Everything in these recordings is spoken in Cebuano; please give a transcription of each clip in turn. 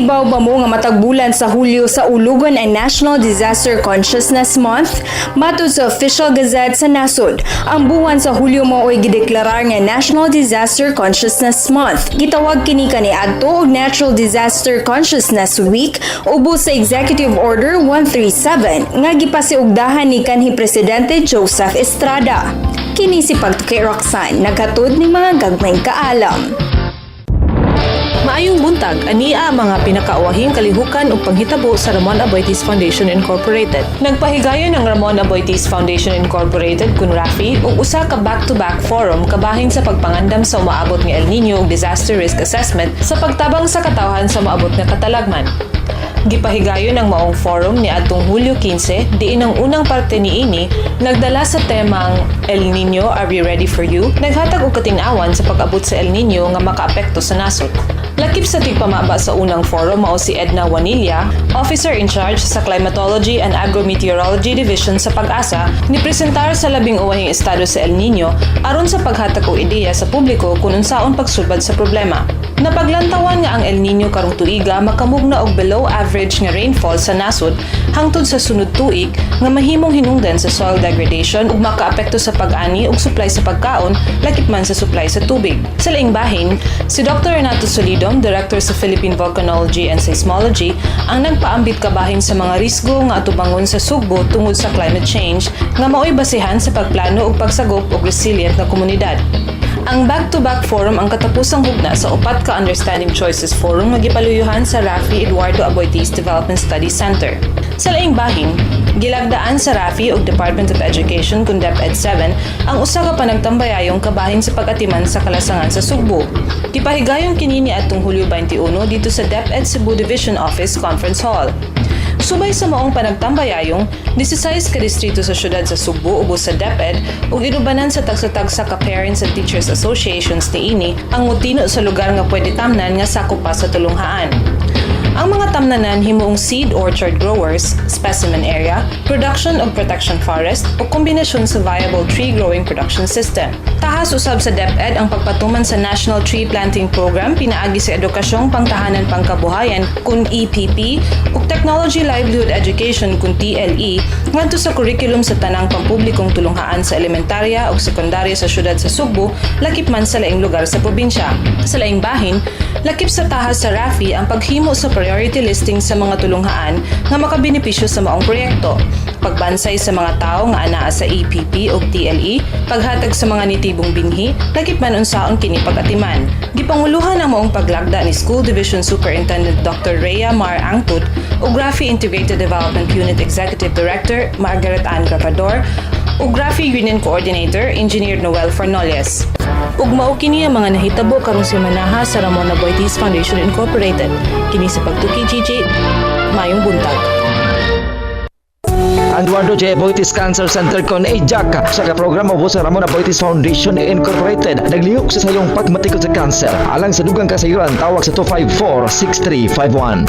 Nakahibaw ba mo nga matag bulan sa Hulyo saulugon ang National Disaster Consciousness Month? Matud sa Official Gazette sa nasod, ang buwan sa Hulyo mao'y gideklarar nga National Disaster Consciousness Month. Gitawag kini kaniadto og Natural Disaster Consciousness Week ubos sa Executive Order 137 nga gipasiugdahan ni kanhi Presidente Joseph Estrada. Kini si Pagtuki Roxanne, naghatod ning mga gagmayng kaalam. Maayong buntag, ania ang mga pinakauwahing kalihukan ug panghitabo sa Ramon Aboitiz Foundation Incorporated. Nagpahigayon ang Ramon Aboitiz Foundation Incorporated kun RAFI ug usa ka back-to-back forum kabahin sa pagpangandam sa umaabot nga El Nino ug disaster risk assessment sa pagtabang sa katawhan sa umaabot nga katalagman. Gipahigayon ang maong forum ni adtong Hulyo 15, diin ang unang parte niini nagdala sa temang "El Nino, Are We Ready for You?" Naghatag og katin-awan sa pag-abot sa El Nino nga makaapekto sa nasod. Lakip sa tigpamaba sa unang forum mao si Edna Juanilla, officer in charge sa Climatology and Agrometeorology Division sa PAGASA, ni presentar sa labing uwahing estado sa El Nino aron sa paghatag og ideya sa publiko kung unsaon pagsulbad sa problema. Napaglantawan nga ang El Nino karong tuiga makamugna og below average nga rainfall sa nasod hangtod sa sunod tuig nga mahimong hinungdan sa soil degradation ug makaapekto sa pag-ani ug supply sa pagkaon, lakip man sa supply sa tubig. Sa laing bahin, si Dr. Renato Solidum, Director sa Philippine Volcanology and Seismology, ang nagpaambit kabahin sa mga risgo nga atubangon sa Sugbo tungod sa climate change nga mao'y basehan sa pagplano ug pagsagop og resilient nga komunidad. Ang back-to-back forum ang katapusang hugna sa upat ka Understanding Choices Forum nga gipaluyuhan sa RAFI Eduardo Aboitiz Development Studies Center. Sa laing bahin, gilagdaan sa RAFI ug Department of Education kun DepEd 7 ang usa ka panagtambayayong kabahin sa pag-atiman sa kalasangan sa Sugbo. Gipahigayon kini ni atong Hulyo 21 didto sa DepEd Cebu Division Office Conference Hall. Subay sa maong panagtambayayong, 16 ka distrito sa syudad sa Sugbo ubos sa DepEd ug inubanan sa tagsa-tagsa ka Parents and Teachers Associations niini ang mutino sa lugar nga pwede tamnan nga sakop pa sa tulunghaan. Ang mga tamnanan himuong seed orchard growers, specimen area, production of protection forest o kombinasyon sa viable tree growing production system. Tahas usab sa DepEd ang pagpatuman sa National Tree Planting Program pinaagi sa Edukasyong Pangtahanan Pangkabuhayan kun EPP ug Technology Livelihood Education kun TLE ngadto sa curriculum sa tanang pampublikong tulunghaan sa elementarya ug sekundarya sa syudad sa Sugbo, lakip man sa laing lugar sa probinsya. Sa laing bahin, lakip sa tahas sa RAFI ang paghimo sa priority listing sa mga tulunghaan nga makabenepisyo sa maong proyekto, pagbansay sa mga tao nga anaa sa EPP ug TLE, paghatag sa mga nitibong binhi, lakip man unsaon kini pag-atiman. Gipanguluhan ang maong paglagda ni School Division Superintendent Dr. Rhea Mar Angtud ug RAFI Integrated Development Unit Executive Director Margaret Ann Gravador ug RAFI Union Coordinator Engineer Noel Fornoles. Ug mao kini ang mga nahitabo karong semanaha sa Ramon Aboitiz Foundation Incorporated. Kini sa Pagtuki GG, maayong buntag. Ang Eduardo J. Aboitiz Cancer Center kon AJAC sa ka programa ubos sa Ramon Aboitiz Foundation Incorporated naglihok sa sayong pagmatikod sa cancer. Alang sa dugang kasayuran, tawag sa 254-6351.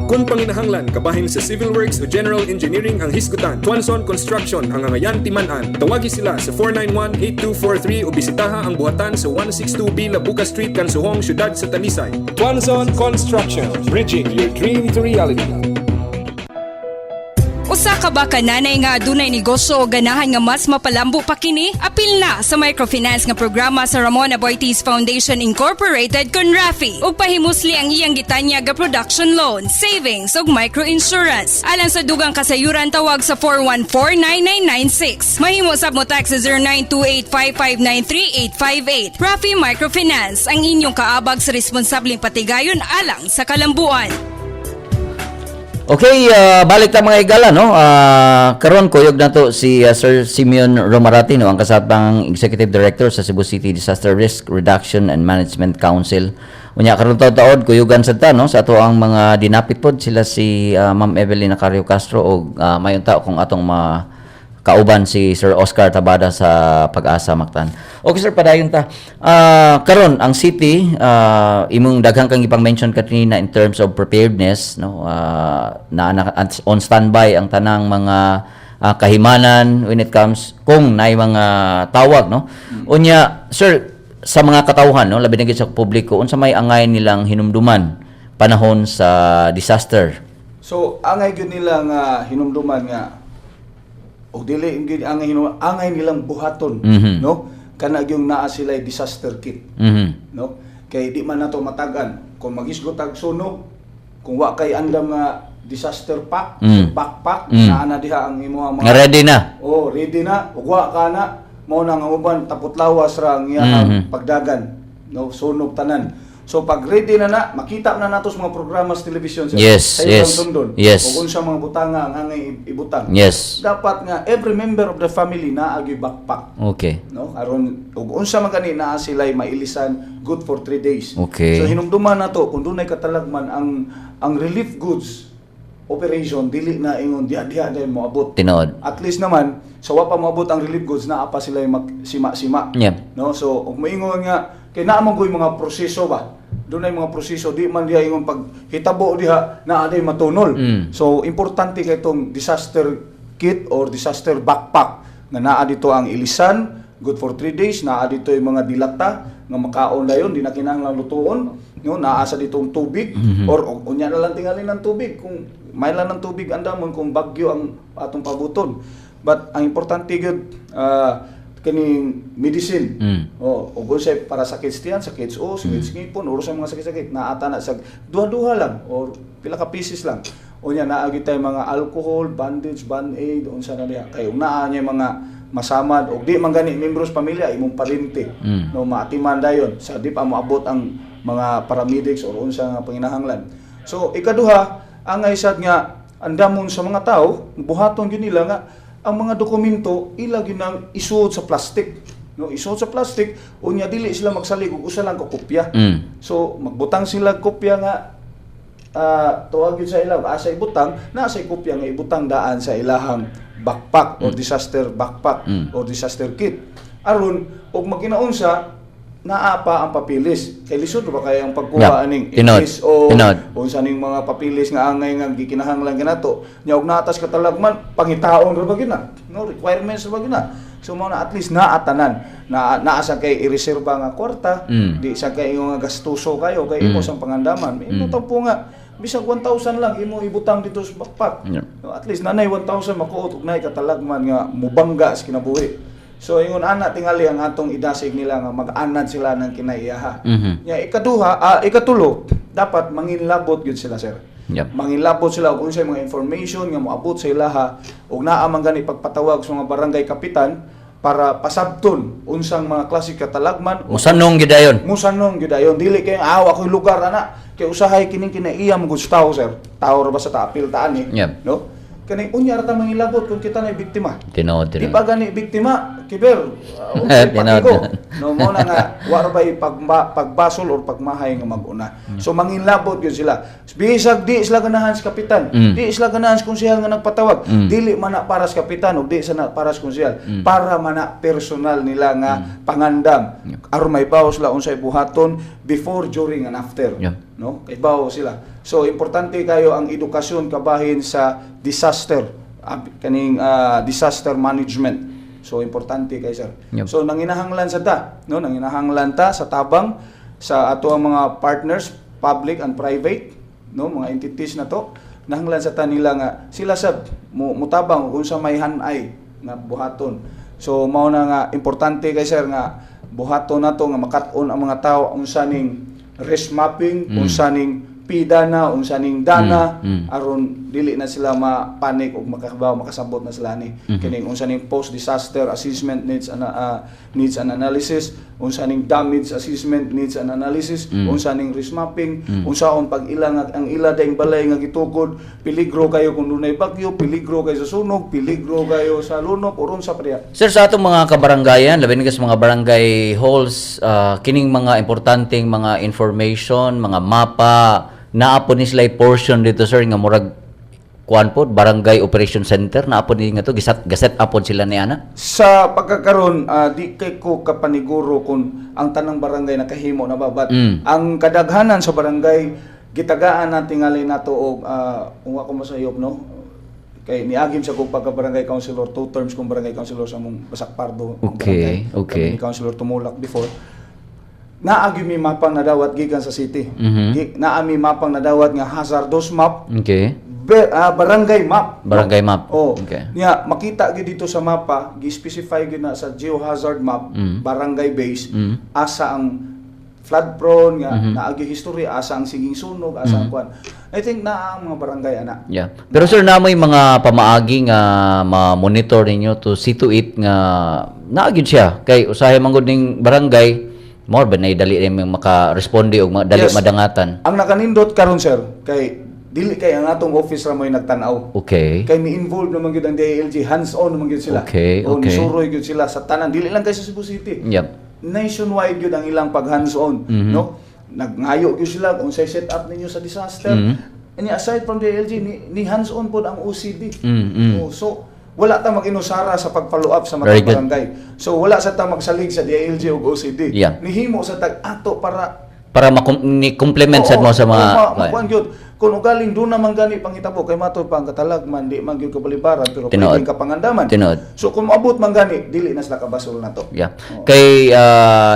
Kung panginahanglan kabahin sa civil works o general engineering ang hisgutan, Tuanson Construction ang angayan timan-an. Tawagi sila sa 491-8243 o bisitaha ang buhatan sa 162B Labuca Street, Kansuhong, Siyudad sa Talisay. Tuanson Construction, bridging your dream to reality. Usa ka ba ka nanay nga adunay negosyo o ganahan nga mas mapalambo pa kini? Apil na sa microfinance nga programa sa Ramon Aboitiz Foundation Incorporated kun RAFI ug pahimusli ang iyang gitanyag nga production loan, savings ug microinsurance. Alang sa dugang kasayuran, tawag sa 414-9996. Mahimo sab mo text sa 0928-559-3858. RAFI Microfinance, ang inyong kaabag sa responsableng patigayon alang sa kalambuan. Okay, balik ta, mga higala, no. Karon kuyog nato si Sir Simeon Romarati, no, ang kasabang Executive Director sa Cebu City Disaster Risk Reduction and Management Council. Unya karon taod kuyugan sad ta, no, sa ato ang mga dinapit pod sila si Ma'am Evelyn Nacario Castro og mayon tao kung atong ma kauban si Sir Oscar Tabada sa PAGASA Mactan. Okay sir, padayon ta. Karon ang city, imong daghan kang ipang mention kanina in terms of preparedness, no, na on standby ang tanang mga kahimanan when it comes kung naay mga tawag, no. Unya sir, Sa mga katawhan, no, labi na gid sa publiko, unsa may angay nilang hinumduman panahon sa disaster? So, angay gyud nila nga hinumduman nga o dili gyud angay hinumduman, angay nilang buhaton, no? Kana gyung naa sila disaster kit, no? Kay di man nato matagan kung magisgot ag sunog, kung wa kay andam nga disaster pack, backpack, naa na diha ang imuhang mga Nga ready na. Oh, ready na. Ug wa ka na, mao na nga uban tapot lawas ra ang iyang pagdagan, no? Sunog tanan. So pag ready na na, makita na nato sa mga programa sa television, sir. Sayo lang sundon. Ug unsa mga butanga ang angay ibutang. Dapat nga every member of the family naa gyud backpack. No? Aron ug unsa man gani, naa sila'y mailisan, good for 3 days. So hinumduman nato kung dunay katalagman, ang relief goods operation dili na ingon diha-diha dahil moabot. Tinuod. At least naman sa wa pa moabot ang relief goods, naa pa sila yung magsima-sima. No? So ug moingon nga kay naa man koy mga proseso ba. Dunay mga proseso, di man diha ingon pag hitabo diha naa day matunol. So importante kay itong disaster kit or disaster backpack nga naa dito ang ilisan, good for 3 days, naa dito yung mga dilata nga makaon dayon, di na kinahanglan lutuon, no? Naa sa dito ang tubig or unya na lang tingali ng tubig kung may lang ng tubig andamon kung bagyo ang atong pabuton. But ang importante gyud, kining medicine. Oh, ug unsay para sakit sa tiyan, sakit sa ulo, sakit sa ngipon, or sa mga sakit-sakit, naata na sa duha-duha lang or pila ka pieces lang. Unya naa gyud tay mga alcohol, bandage, band-aid, unsa na diha. Kay ug naa niya mga masamad og di man gani membros pamilya, imong parente, no, maatiman dayon sa di pa moabot ang mga paramedics or unsa nga panginahanglan. So ikaduha, angay sad nga andamon sa mga tao, buhaton gyud nila nga ang mga dokumento ila gyud nang isuod sa plastic. No, isuod sa plastic, unya dili sila magsalig og usa lang ka kopya. So magbutang sila kopya nga tuwag yun sa ilang asa ibutang na sa kopya nga ibutang daan sa ilahang backpack or disaster backpack or disaster kit. Aron og magkinaunsa, naa pa ang papilis. Kay lisod ba kay ang pagkuha aning English o unsa ning mga papilis nga angay nga gikinahanglan kanato. Nya og naatas katalagman, pangitaon ra ba gyud na? No, requirements ra ba gyud na? So mao na at least naa tanan. Na naa sa kay ireserba nga kwarta, di sa kay ingon nga gastuso kayo kay imo sang pangandaman. Imo tampo nga bisag 1,000 lang imo ibutang dito sa backpack. No, at least nanay 1,000 makuot og nay katalagman nga mubangga sa kinabuhi. So ingon ana tingali ang atong idasig nila nga mag-anad sila ng kinaiyaha. Nya ikaduha, ikatulo, dapat manginlabot gyud sila, sir. Mangilabot sila og unsay mga information nga moabot sa ilaha ug naa man gani pagpatawag sa mga barangay kapitan para pasabton unsang mga klase katalagman. Musanong gyud dayon. Musanong gyud ayon, dili kay aw ako'y lugar ana, kay usahay kining kinaiya mo gud sa tao, sir. Tao ra ba sa taapil taan eh, no? Kani unya ra ta mangilabot kung kita na biktima. Tinuod, Di tinuod. pa gani biktima, kiber. Okay, Tinuod. patiko. No, mo na nga wa ra bay pagbasol or pagmahay nga mag-una. So manginlabot gyud sila. Bisag di sila ganahan sa kapitan, di sila ganahan sa konsehal nga nagpatawag. Dili man na para sa kapitan ug di sa na para sa konsehal. Para man na personal nila nga pangandam. Aron may bawo sila unsay buhaton before, during and after. No? Kay bawo sila. So importante kayo ang edukasyon kabahin sa disaster kaning disaster management. So importante kay, sir. So nanginahanglan sa ta, no? Nanginahanglan ta sa tabang sa ato ang mga partners, public and private, no, mga entities na to. Nahanglan sa ta nila nga sila sab mo mutabang kung sa may hanay nga buhaton. So mao na nga importante kay, sir, nga buhaton nato nga makat-on ang mga tao unsa ning risk mapping, unsa ning PDANA, unsa ning DANA, aron dili na sila ma-panic ug makabaw, makasabot na sila ni kining unsa ning post disaster assessment needs and analysis, unsa ning damage assessment needs and analysis, unsa ning risk mapping, unsaon pag ila nga ang ila daing balay nga gitukod, peligro kayo kung dunay bagyo, peligro kayo sa sunog, peligro kayo sa lunok or unsa pa diha. Sir, sa atong mga kabaranggayan, labi na sa mga barangay halls, kining mga importanteng mga information, mga mapa, naa po ni sila portion dito, sir, nga murag kuan po, barangay operation center, naa po ni nga to, gaset apod sila ni ana. Sa pagkakaron, di kay ko kapaniguro kung ang tanang barangay nakahimo na ba, but ang kadaghanan sa barangay gitagaan na tingali nato og kung ako masayop, no, kay niagim sa kong pagka barangay councilor, two terms kong barangay councilor sa among Basak Pardo barangay. Kami ni Councilor Tumulak before. Naa gyud mi mapang nadawat gikan sa city. Naa mi mapang nadawat nga hazardous map, barangay map. Barangay map. Oh. Nya makita gyud dito sa mapa, gi-specify gyud na sa geohazard map, barangay base, asa ang flood prone nga naa gyud history, asa ang siging sunog, asa ang kuan. I think naa ang mga barangay ana. Yeah. Pero sir, naa moy mga pamaagi nga ma-monitor ninyo to see to it nga naa gyud siya kay usahay man gud ning barangay more ba na dali rin maka-responde og dali madangatan? Ang nakanindot karon, sir, kay dili kay ang atong office ra mo'y nagtan-aw. Kay ni-involve naman gyud ang DILG, hands-on naman gyud sila. O, nisuroy gyud sila sa tanan, dili lang kay sa Cebu City. Nationwide gyud ang ilang pag hands-on, no? Nagngayo gyud sila kung unsay set up ninyo sa disaster. And aside from DILG, ni hands-on pod ang OCD. Oh, so wala ta mag-inusara sa pag-follow up sa Very matag good. barangay. So wala sa ta magsalig sa DILG ug OCD. Nihimo sa tag ato para Para ni-complement sad mo sa mga Oo, makuan gyud. Kung ugaling doon naman gani panghitabo kay matod pa ang katalag man, di man gyud kabalibaran, pero pwedeng kapangandaman. So kung moabot man gani, dili na sila kabasol na to. Yeah. Kay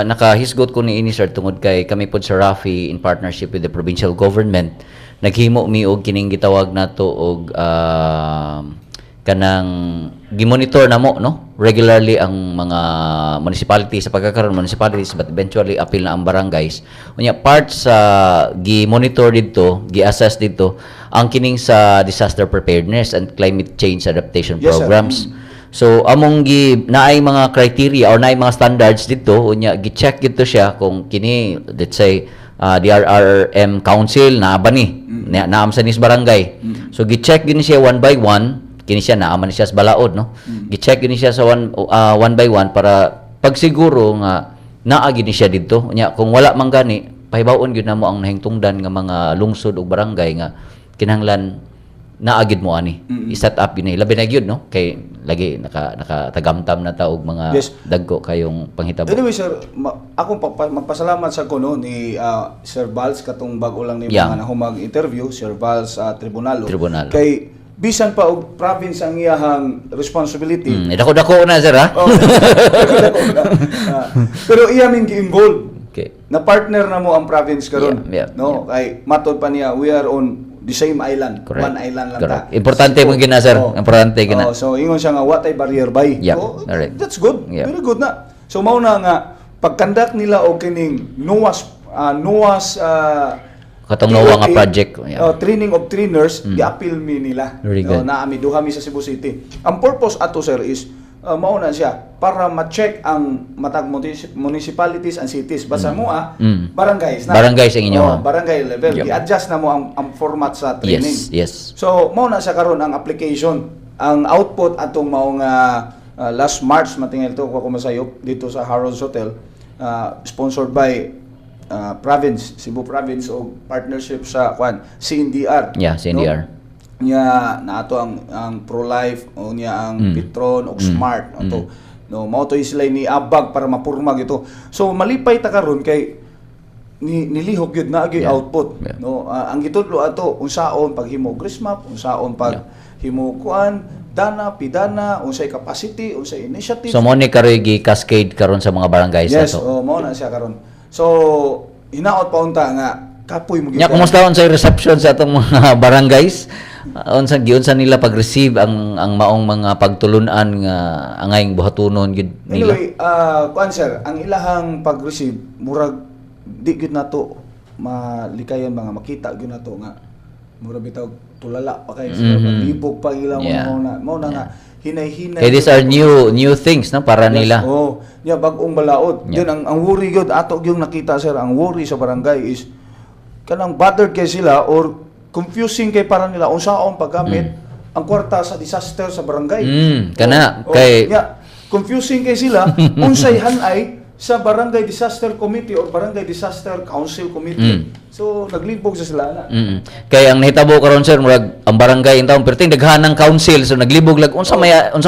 nakahisgot ko ni ini, sir, tungod kay kami pod sa RAFI in partnership with the provincial government naghimo mi og kining gitawag nato og kanang gimonitor namo, no, regularly ang mga municipalities sa pagkakaroon municipalities, but eventually apil na ang barangays. Unya part sa gi-monitor didto, gi-assess didto ang kining sa disaster preparedness and climate change adaptation Yes, sir. programs. So among gi naay mga criteria or naay mga standards dito, unya gi-check gidto siya kung kini, let's say, DRRM Council naa ba ni na naam sa nis barangay. So gi-check gini siya one by one, kini siya naa man ni siya sa balaod, no. Gi-check gini siya sa one by one para pagsiguro nga naa gini siya didto. Unya kung wala man gani, pahibaw-on gyud namo ang nahingtungdan nga mga lungsod ug barangay nga kinahanglan naa gid mo ani i-set up yun eh. Labi na gyud, no, kay lagi nakatagamtam na ta og mga dagko kayong panghitabo. Anyway, sir, akong magpasalamat sa kuno ni Sir Vals katong bag-o lang ni mga nahumag interview, Sir Vals Tribunalo. Tribunalo. Kay bisan pa og province ang iyahang responsibility. Dako-dako na, sir, ha. Oh, dako na. Pero iya min gi-involve. Na partner na mo ang province karon. No, kay matod pa niya, we are on the same island. One island lang ta. Importante mo gina, sir. Importante gina. Oh, so ingon siya nga what ay barrier bay. Oh, that's good. Very good na. So mao na nga pag-conduct nila og kining NOAS Katong NOAA nga TOT, project. Oh, training of trainers, giapil mi nila. Very Oh, good. naa mi duha mi sa Cebu City. Ang purpose ato, sir, is mao na siya para ma-check ang matag municipalities and cities. Basta mo barangays na. Barangays ang inyo, Oh, ha? barangay level. I-adjust na mo ang format sa training. So, mao na siya karon ang application. Ang output atong mao nga last March matingal to ko masayop dito sa Harold's Hotel, sponsored by province, Cebu Province o partnership sa kwan CNDR. Yeah, CNDR. No? Nya naato ang pro-life o niya ang Petron o Smart ato. No, mao to sila ni abag para mapurma gito. So malipay ta karon kay ni nilihok gyud na gyud output. No, ang gitudlo ato unsaon paghimo risk map, unsaon pag himo kuan, dana, pidana, unsay capacity, unsay initiative. So mo ni karoy gi cascade karon sa mga barangays Yes, na to. oh, mao na siya karon. So hinaot pa unta nga kapoy mo gyud. Nya kumusta unsay reception sa atong mga barangays? Unsa giunsa nila pag-receive ang maong mga pagtulunan nga angayng buhatunon gyud nila? Anyway, kuan sir, ang ilahang pag-receive murag di gyud nato malikayan, mga makita gyud nato nga murag bitaw tulala pa kay sila, libog pa ilang mga mao na nga hinay-hinay. Kay these are new new things, no, para nila. Oh, nya bag-ong balaod. Yun ang worry gyud ato gyud nakita, sir, ang worry sa barangay is kanang bothered kay sila or confusing kay para nila unsaon paggamit ang kwarta sa disaster sa barangay. Kana Oh, nya, confusing kay sila unsay hanay sa Barangay Disaster Committee or Barangay Disaster Council Committee. So naglibog sa sila na. Kay ang nahitabo karon, sir, murag ang barangay in town perting daghan ng council, so naglibog lag unsa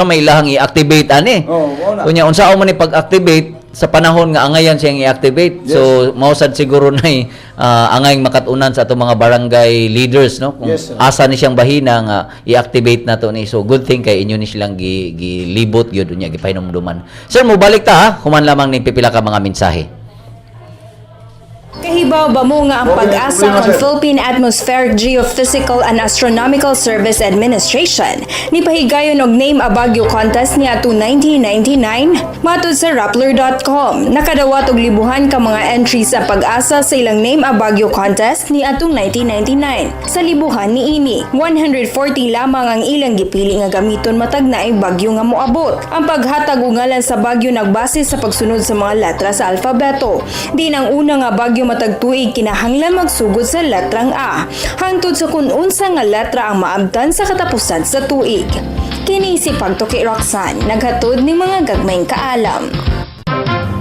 may ilahang i-activate ani. Oh, mao na. Unya unsa man ni pag-activate sa panahon nga angayan siyang i-activate. So mao sad siguro nay angayng makat-unan sa atong mga barangay leaders, no, kung Yes, sir. asa ni siyang bahina nga i-activate na to ni. So good thing kay inyo ni silang gilibot gyud unya gipahinumduman. Sir, mobalik ta ha, human lamang ning pipila ka mga mensahe. Kahibaw ba mo nga ang Okay, PAGASA problema, kon sir. Philippine Atmospheric Geophysical and Astronomical Service Administration ni pahigayon og Name a Bagyo contest niya to 1999? Matud sa Rappler.com, nakadawat og libuhan ka mga entries sa PAGASA sa ilang Name a Bagyo contest ni atong 1999. Sa libuhan ni ini, 140 lamang ang ilang gipili nga gamiton matag naay bagyo nga moabot. Ang paghatag og ngalan sa bagyo nagbase sa pagsunod sa mga letra sa alfabeto. Din ang una nga bagyo matag tuig kinahanglan magsugod sa letrang A, hangtod sa kun unsa nga letra ang maabtan sa katapusan sa tuig. Kini si Pagtuki Roxanne, naghatod ni mga gagmayng kaalam.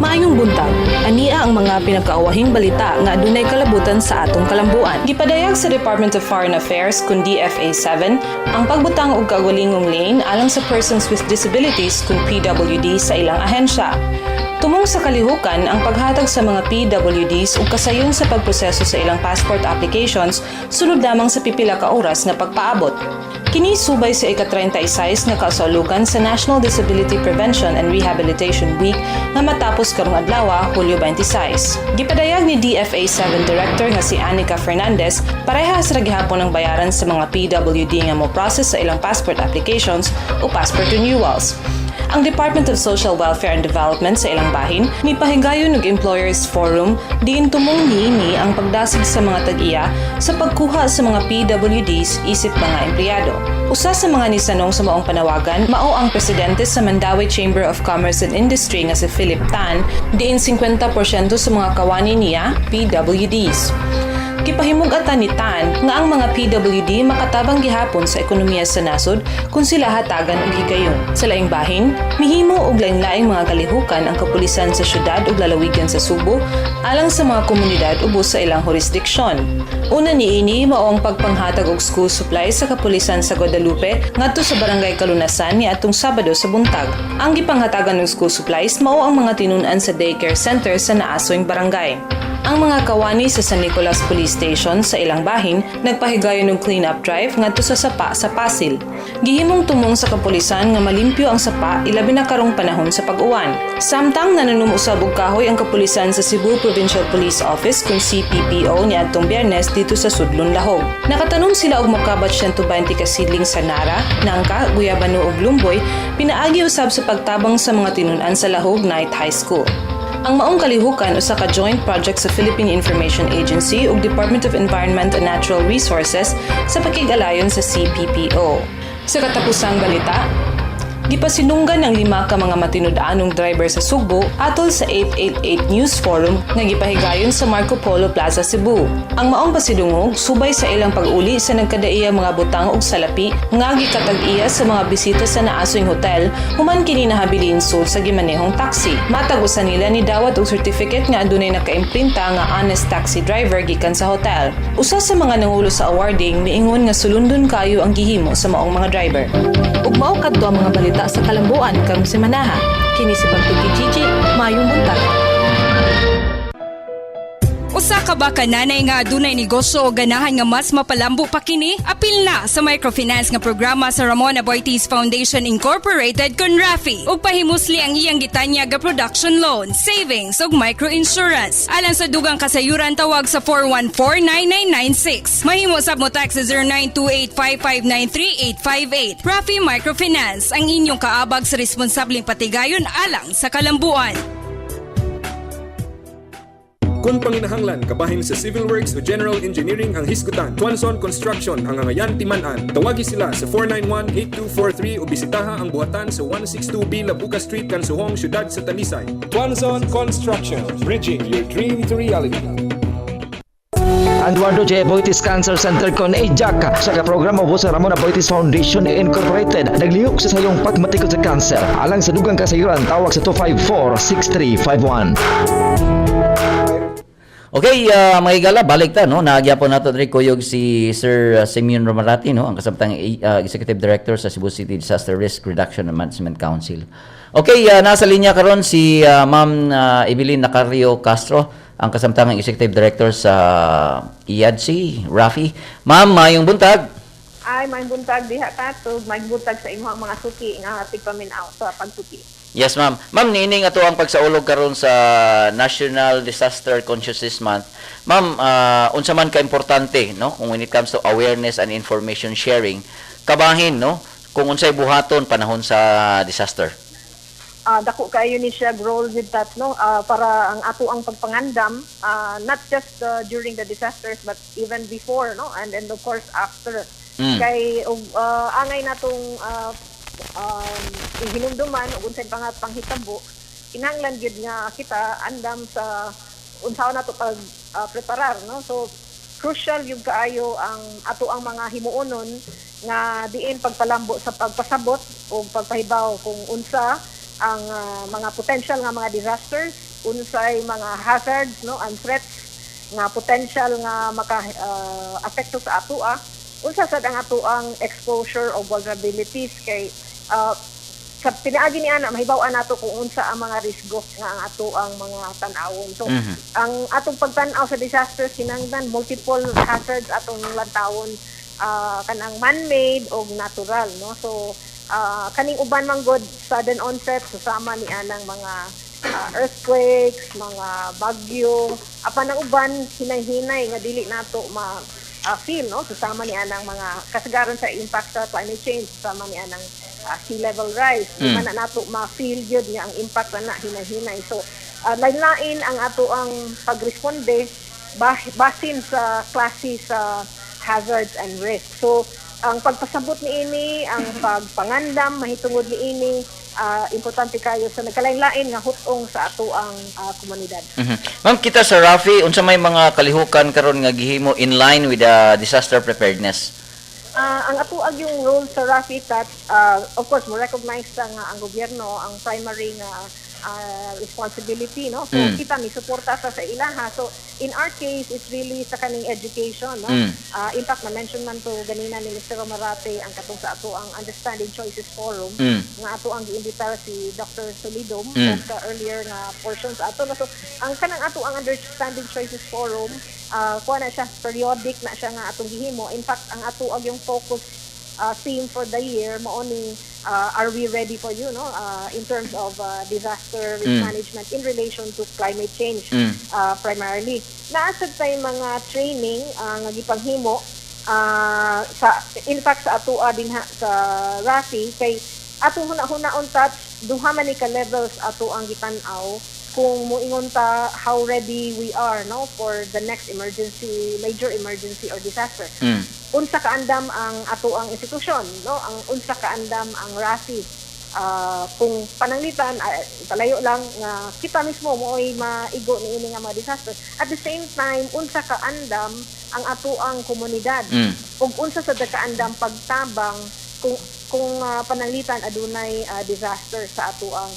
Maayong buntag. Ania ang mga pinakaawahing balita nga adunay kalabutan sa atong kalambuan. Gipadayag sa Department of Foreign Affairs kun DFA 7 ang pagbutang og kaugalingong lane alang sa persons with disabilities kun PWD sa ilang ahensya. Tumong sa kalihukan ang paghatag sa mga PWDs ug kasayon sa pagproseso sa ilang passport applications sulod lamang sa pipila ka oras nga pagpaabot. Kini subay sa ika-36 nga kasalugan sa National Disability Prevention and Rehabilitation Week nga matapos karong adlaw, Hulyo 26. Gipadayag ni DFA 7 Director nga si Anika Fernandez, parehas ra gihapon ang bayaran sa mga PWD nga mo process sa ilang passport applications o passport renewals. Ang Department of Social Welfare and Development sa ilang bahin nipahigayon og Employers Forum diin tumong niini ang pagdasig sa mga tag-iya sa pagkuha sa mga PWDs isip mga empleyado. Usa sa mga nisanong sa maong panawagan mao ang presidente sa Mandaue Chamber of Commerce and Industry nga si Philip Tan, diin 50% sa mga kawani niya PWDs. Gipahimug-atan ni Tan nga ang mga PWD makatabang gihapon sa ekonomiya sa nasod kung sila hatagan og higayon. Sa laing bahin, mihimo og laing-laing mga kalihukan ang kapulisan sa syudad ug lalawigan sa Subo alang sa mga komunidad ubos sa ilang jurisdiksyon. Una niini mao ang pagpanghatag og school supplies sa kapulisan sa Guadalupe ngadto sa Barangay Kalunasan niadtong Sabado sa buntag. Ang gipanghatagan og school supplies mao ang mga tinun-an sa daycare center sa naasoing barangay. Ang mga kawani sa San Nicolas Police Station sa ilang bahin nagpahigayon og clean-up drive ngadto sa sapa sa Pasil. Gihimong tumong sa kapulisan nga malimpyo ang sapa, ilabi na karong panahon sa pag-uwan. Samtang nananom usab og kahoy ang kapulisan sa Cebu Provincial Police Office kung CPPO niadtong Biyernes dito sa Sudlon, Lahog. Nakatanom sila og mokabat 120 ka seedling sa nara, nangka, guyabano ug lumboy pinaagi usab sa pagtabang sa mga tinun-an sa Lahog Night High School. Ang maong kalihukan usa ka joint project sa Philippine Information Agency ug Department of Environment and Natural Resources sa pakig-alayon sa CPPO. Sa katapusang balita, gipasinunggan ang lima ka mga matinud-anong driver sa Sugbo atol sa 888 News Forum nga gipahigayon sa Marco Polo Plaza, Cebu. Ang maong pasidungog subay sa ilang pag-uli sa nagkadaiya mga butang og salapi nga gikatag-iya sa mga bisita sa naasoing hotel human kini nahabilin sul sa gimanehong taxi. Matag usa nila ni dawat og certificate nga adunay nakaimprinta nga honest taxi driver gikan sa hotel. Usa sa mga nangulo sa awarding miingon nga sulundon kayo ang gihimo sa maong mga driver. Ug mao kadto ang mga balita sa kalambuan karong semanaha. Kini si Pagtuki Gigi, maayong buntag. Usa ka ba ka nanay nga adunay negosyo o ganahan nga mas mapalambo pa kini? Apil na sa microfinance nga programa sa Ramon Aboitiz Foundation Incorporated kon RAFI ug pahimusli ang iyang gitanyag ga production loan, savings ug microinsurance. Alang sa dugang kasayuran, tawag sa 414-9996. Mahimo sab mo text sa 0928-559-3858. RAFI Microfinance, ang inyong kaabag sa responsableng patigayon alang sa kalambuan. Kung panginahanglan kabahin sa Civil Works o General Engineering ang hisgutan, Tuanson Construction ang angayan timan-an. Tawagi sila sa 491-8243 o bisitaha ang buhatan sa 162B Labuca Street, Kansuhong, Siyudad sa Talisay. Tuanson Construction, bridging your dream to reality. Eduardo J. Aboitiz Cancer Center kon AJAC sa ka-programa ubos sa Ramon Aboitiz Foundation Incorporated. Naglihok sa sayong pagmatikod sa cancer. Alang sa dugang kasayuran, tawag sa 254-6351. Okay, mga higala, balik ta, no? Naagya po nato diri kuyog si Sir Simeon Romarati, no? Ang kasabtang Executive Director sa Cebu City Disaster Risk Reduction and Management Council. Okay, nasa linya karon si Ma'am Evelyn Nacario Castro, ang kasamtangang Executive Director sa IADC, RAFI. Ma'am, maayong buntag. Ay, may buntag diha katog, may buntag sa imong mga suki nga tigpaminaw sa pagsuki. Yes, ma'am. Ma'am, niining ato ang pagsaulog karon sa National Disaster Consciousness Month. Ma'am, unsa man ka importante, no, kung when it comes to awareness and information sharing, kabahin, no, kung unsay buhaton panahon sa disaster? Dako kayo ni siya role with that, no, para ang ato ang pagpangandam, not just during the disasters but even before, no, and of course after, kay ug angay natong hinumduman ug unsay panghitabo, kinahanglan gyud nga kita andam sa unsaon nato pag preparar, no. So crucial yung kaayo ang ato ang mga himuonon nga diin pagpalambo sa pagpasabot o pagpahibaw kung unsa ang mga potential nga mga disasters, unsay mga hazards, no, and threats nga potential nga maka apekto sa atoa, unsa sad ang atoang exposure o vulnerabilities, kay sa pinaagi ni ana mahibaw-an nato kung unsa ang mga risgo nga ang ato ang mga tan-awon. So ang atong pagtan-aw sa disasters, kinahanglan multiple hazards atong lantawon, kanang man-made o natural, no. So kaning uban man gud sudden onset, susama ni anang mga earthquakes, mga bagyo, apan ang uban hinay-hinay nga dili nato ma feel, no. Susama ni anang mga kasagaran sa impact sa climate change, susama ni anang sea level rise, di man na nato ma-feel gyud nga ang impact na hinay-hinay. So lain-lain ang ato ang pagresponde basin sa klase sa hazards and risk. So ang pagpasabot niini, ang pagpangandam mahitungod niini, importante kayo sa nagkalain-lain nga hut-ong sa ato ang komunidad. Ma'am, kita sa Rafi, unsa may mga kalihukan karon nga gihimo in line with the disaster preparedness? Ang ato ag yung role sa Rafi Touch, of course, mo recognize ta nga ang gobyerno ang primary nga responsibility, no? So kita mi suporta sa ilaha. So in our case, it's really sa kaning education, no? In fact, na-mention man to ganina ni Mr. Romarate ang katong sa ato ang Understanding Choices Forum nga ato ang giimbitar si Dr. Solidum ug sa earlier nga portions ato, no? So ang kanang ato ang Understanding Choices Forum, kuha na siya, periodic na siya nga atong gihimo. In fact, ang ato ag yung focus theme for the year mao ni "Are we ready for you?", no, in terms of disaster risk management in relation to climate change. Primarily naa sad tay mga training nga gipanghimo sa, in fact, sa atoa dinha sa RAFI, kay atong huna-hunaon, Touch, duha man ni ka levels ato ang gitan-aw kung muingon ta how ready we are, no, for the next emergency, major emergency or disaster. Unsa kaandam ang ato ang institusyon, no, ang unsa kaandam ang RAFI. Kung pananglitan, palayo lang nga kita mismo mooy maigo niini nga mga disaster. At the same time, unsa kaandam ang ato ang komunidad ug unsa sa kaandam pagtabang kung pananglitan adunay disaster sa ato ang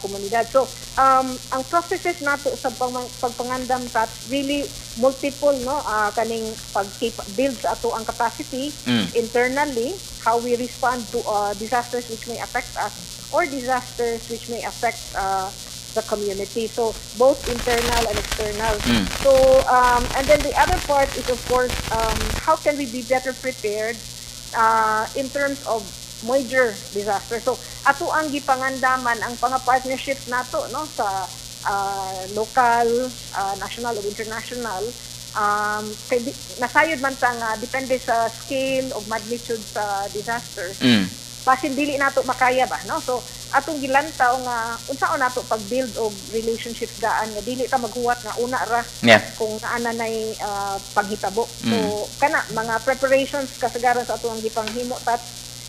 komunidad. So ang processes nato sa pagpangandam, Touch, really multiple, no, kaning pag build sa ato ang capacity internally, how we respond to disasters which may affect us or disasters which may affect the community. So both internal and external. So and then the other part is, of course, how can we be better prepared in terms of major disaster. So ato ang gipangandaman ang mga partnerships nato, no, sa local, national ug international, kay nasayod man ta nga depende sa scale o magnitude sa disaster, basin dili nato makaya ba, no. So atong gilantaw nga unsaon nato pag-build og relationships daan nga dili ta maghuwat nga una ra kung naa na nay paghitabo. So kana mga preparations kasagaran sa ato ang gipanghimo, Tat.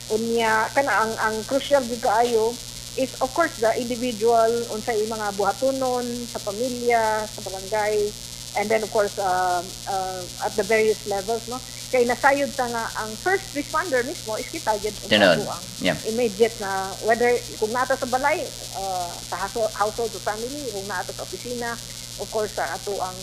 Unya kana ang crucial gyud kaayo is, of course, the individual, unsay mga buhatonon sa pamilya, sa barangay, and then of course at the various levels, no, kay nasayod ta nga ang first responder mismo is kita gyud sa Tinuod. Ato ang immediate na, whether kung naa ta sa balay, sa household o family, kung naa ta sa opisina, of course sa ato ang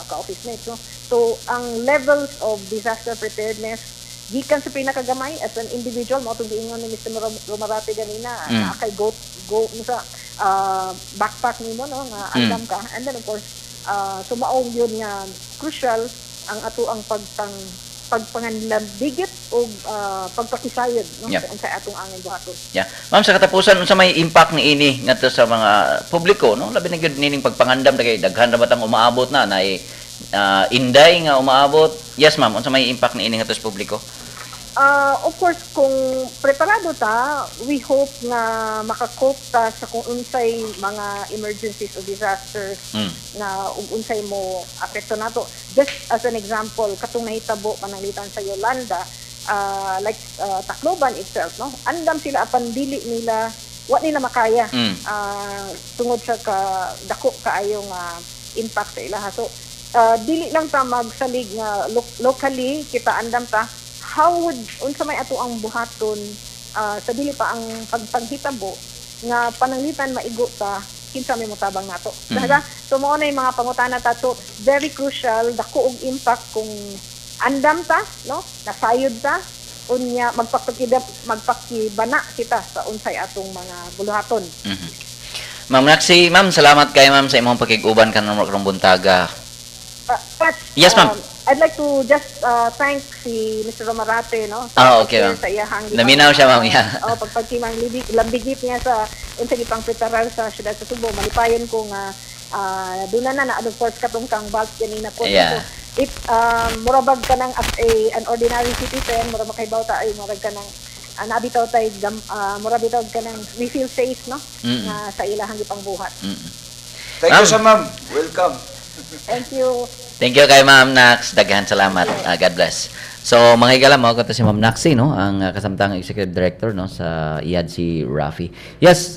ka-office mates, no. So ang levels of disaster preparedness gikan sa pinakagamay as an individual, mao tong giingon ni Mr. Romarate ganina, naa kay go go sa backpack nimo, no, nga andam ka, and then of course so mao yun nga crucial ang ato ang pagpang pagpanganlambigit o pagpakisayod, no, sa atong angay buhaton. Yeah. Ma'am, sa katapusan, unsa may impact ni ini ngadto sa mga publiko, no? Labi na gyud nining pagpangandam kay daghan ra batang umaabot na nay inday nga umaabot. Yes, ma'am, unsa may impact ni ini ngadto sa publiko? Of course, kung preparado ta, we hope nga makakope ta sa kung unsay mga emergencies o disasters na ug unsay mo apekto nato. Just as an example, katong nahitabo pananglitan sa Yolanda, like Tacloban itself, no? Andam sila apan dili nila, wa nila makaya tungod sa ka dako kaayo nga impact sa ilaha. So dili lang ta magsalig nga locally kita andam ta, how would unsa may ato ang buhaton sa dili pa ang pagpaghitabo nga pananglitan maigo ta, kinsa may motabang nato. So mao na yung mga pangutana ta. So very crucial, dako og impact kung andam ta, no, nasayod ta, unya magpakibana kita sa unsay atong mga buluhaton. Ma'am Naxi, ma'am, salamat kay ma'am sa imong pakig-uban karon karong buntaga. Pat, Yes, ma'am. I'd like to just thank si Mr. Romarate, no? Sa Ah, okay, ma'am. Sa iyahang Naminaw siya, ma'am, yeah. Oh, pagpagtimang lambigit niya sa unsa gipang preparar sa siyudad sa Sugbo. Malipayon ko nga doon na na, of course, katong kang bulk ganina po. Yeah. So, it murabag ka ng as a an ordinary citizen, mura makaibaw ta ay murag ka ng nabitaw tay mura bitaw ka ng we feel safe, no, nga sa ilahang gipangbuhat. Thank you Ma'am. Sa ma'am. Welcome. Thank you. Thank you kay Ma'am Nax. Daghan salamat. Ah, God bless. So, mga higala, mao to si Ma'am Naxi, no? Ang kasamtang Executive Director, no, sa IADC Rafi. Yes,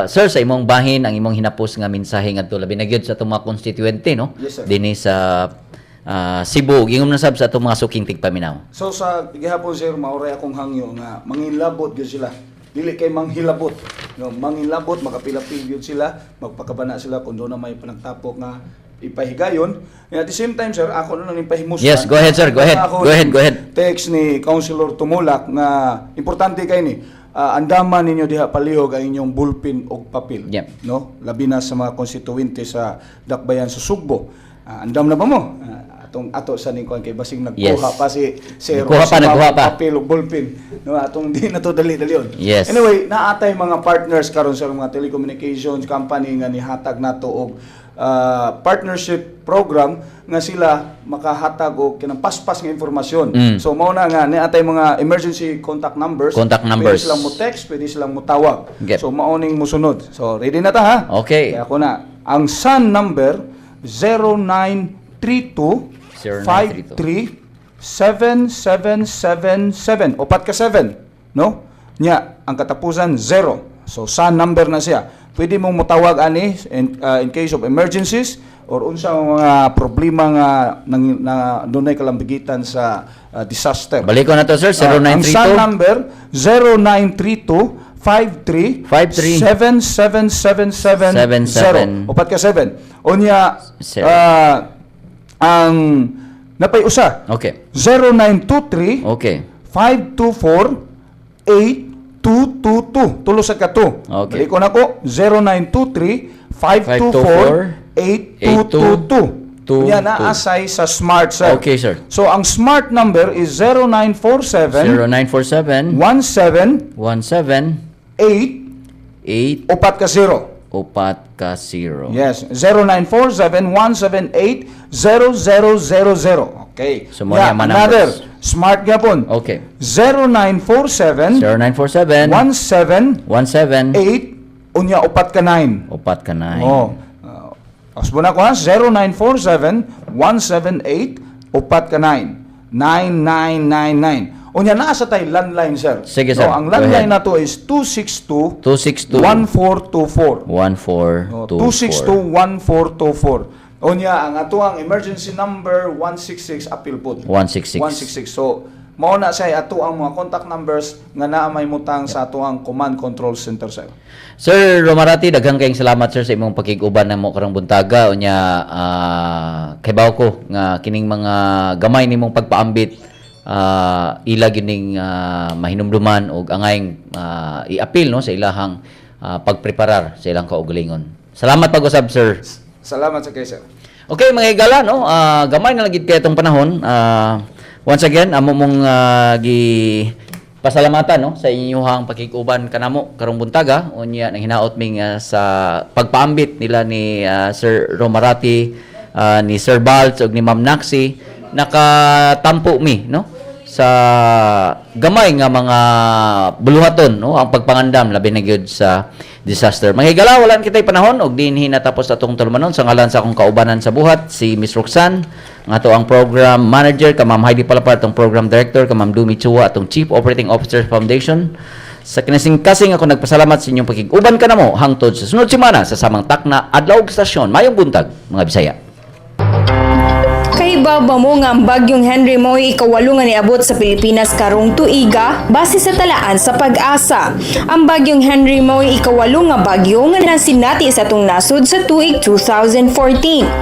sir, sa imong bahin, ang imong hinapos nga mensahe ngadto labi na gyud sa atong mga konstituente, no? Yes, sir. Dinhi sa Cebu, ingom na sab sa atong mga suking tigpaminaw. So sa gihapon, sir, mao ray akong hangyo nga mangilabot gyud sila. Dili kay manghilabot. No, mangilabot, makapilapil gyud sila, magpakabana sila kung doon na may panagtapok nga ipahigayon. And at the same time, sir, ako na lang ipahimusan. Yes, go ahead, sir. Go ahead. Ako Go ahead, go ahead. text ni Councilor Tumulak nga importante kay ni andaman ninyo diha palihog ang inyong bullpen og papel. No? Labi na sa mga konstituente sa Dakbayan sa Sugbo. Andam na ba mo? Atong ato sa ning kuan kay basing nagkuha pa si Sir Nagkuha pa, si Ma'am nagkuha pa. papel ug ballpen. No, atong di na to dali-dali yun. Anyway, naatay mga partners karon sa mga telecommunications company nga nihatag nato og partnership program nga sila makahatag og kanang paspas nga impormasyon. So mao na nga niatay mga emergency contact numbers. Contact numbers. Pwede silang mo text, pwede silang mo tawag. Okay. So mao ning mosunod. So ready na ta, ha? Okay. Kaya ako na. Ang SUN number 0932 0932. 53 7777, 4 ka 7, no? Nya ang katapusan 0. So SUN number na siya. Pwede mong motawag ani in case of emergencies or unsa mga problema nga nang, na dunay kalambigitan sa disaster. Balik ko na to, sir. Ang SUN 0932 number 0932 53 53 7777 77 0, 4 ka 7. Unya Zero. Ang napay usa, 0923 524 8222, 3 sa ka 2. Okay. Balik ko na ko, 0923 524 8222. Two, Yan na two. asay sa Smart, sir. Okay, sir. So ang Smart number is 0947 0947 17 17 8 8 4 ka 0. 4 ka 0. Yes, 0947-178-0000. Okay. So, mo niya mga another numbers. Smart gyapon. 0947 0947 17 17 8 unya 4 ka 9. 4 ka 9. Oh. Asbo na ko, ha, 0947 178 4 ka 9 9999. Unya naa sa tay landline, sir. Sige, sir. No, ang Go ahead. landline nato is 262 262 1424. 1424. Oh, 262-1424. Unya, ang ato ang emergency number 166 apil pod. 166. 166. So, mao na siya ato ang mga contact numbers nga naa may mutang sa ato ang command control center, sir. Sir Romarati, daghang kayong salamat, sir, sa imong pakig-uban namo karong buntaga. Unya kaybaw ko nga kining mga gamay nimong pagpaambit ila gining mahinumduman og angayng iapil, no, sa ilahang pagpreparar sa ilang kaugalingon. Salamat pag-usab, sir. Salamat sa kay sir. Okay, mga higala, no? Gamay na lang gid kay itong panahon. Once again, amo mong gi pasalamatan, no, sa inyuhang pakig-uban kanamo karong buntaga. Unya nang hinaot ming sa pagpaambit nila ni Sir Romarati, ni Sir Balz ug ni Ma'am Naxi, nakatampo mi, no, sa gamay nga mga buluhaton, no, ang pagpangandam labi na gyud sa disaster. Mga higala, wala na kitay panahon og dinhi natapos atong tulumanon. Sa ngalan sa akong kaubanan sa buhat, si Miss Roxanne, nga ato ang program manager, ka Ma'am Heidi Palapar, atong program director, ka Ma'am Dumi Chua, atong chief operating officer foundation. Sa kinasing-kasing ako nagpasalamat sa inyong pakig-uban kanamo hangtod sa sunod semana sa samang takna, adlaw ug estasyon. Mayong buntag, mga Bisaya. Kahibaw ba mo nga ang bagyong Henry mo'y ikawalo nga niabot sa Pilipinas karong tuiga base sa talaan sa PAGASA? Ang bagyong Henry mo'y ikawalo nga bagyo nga nasinati sa atong nasod sa tuig 2014.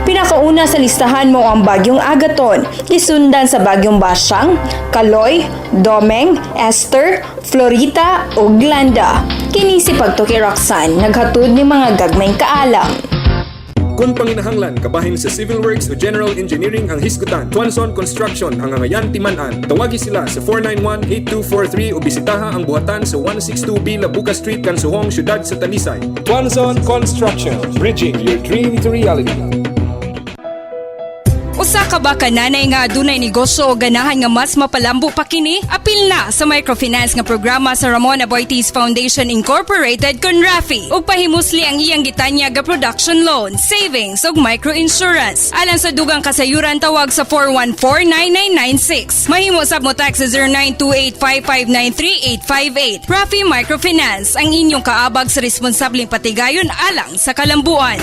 Pinakauna sa listahan mao ang bagyong Agaton, gisundan sa bagyong Basyang, Kaloy, Domeng, Esther, Florita ug Glenda. Kini si Pagtuki Roxanne, naghatod ni mga gagmayng kaalam. Kung panginahanglan kabahin sa Civil Works o General Engineering ang hisgutan, Tuanzon Construction ang angayan timan-an. Tawagi sila sa 491-8243 o bisitaha ang buhatan sa 162B Labuca Street, Kansuhong, Siyudad sa Talisay. Tuanzon Construction, bridging your dream to reality. Usa ka ba ka nanay nga adunay negosyo o ganahan nga mas mapalambo pa kini? Apil na sa microfinance nga programa sa Ramon Aboitiz Foundation Incorporated kon RAFI ug pahimusli ang iyang gitanyag ga production loan, savings ug microinsurance. Alang sa dugang kasayuran, tawag sa 414-9996. Mahimo sab mo text sa 0928-559-3858. RAFI Microfinance, ang inyong kaabag sa responsableng patigayon alang sa kalambuan.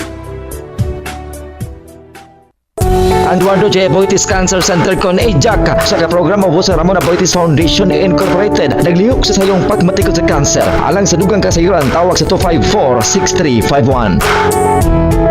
Eduardo J. Aboitiz Cancer Center kon AJAC sa programa sa Ramon Aboitiz Foundation Incorporated. Naglihok sa sayong pagmatikod sa cancer. Alang sa dugang kasayuran, tawag sa 254-6351.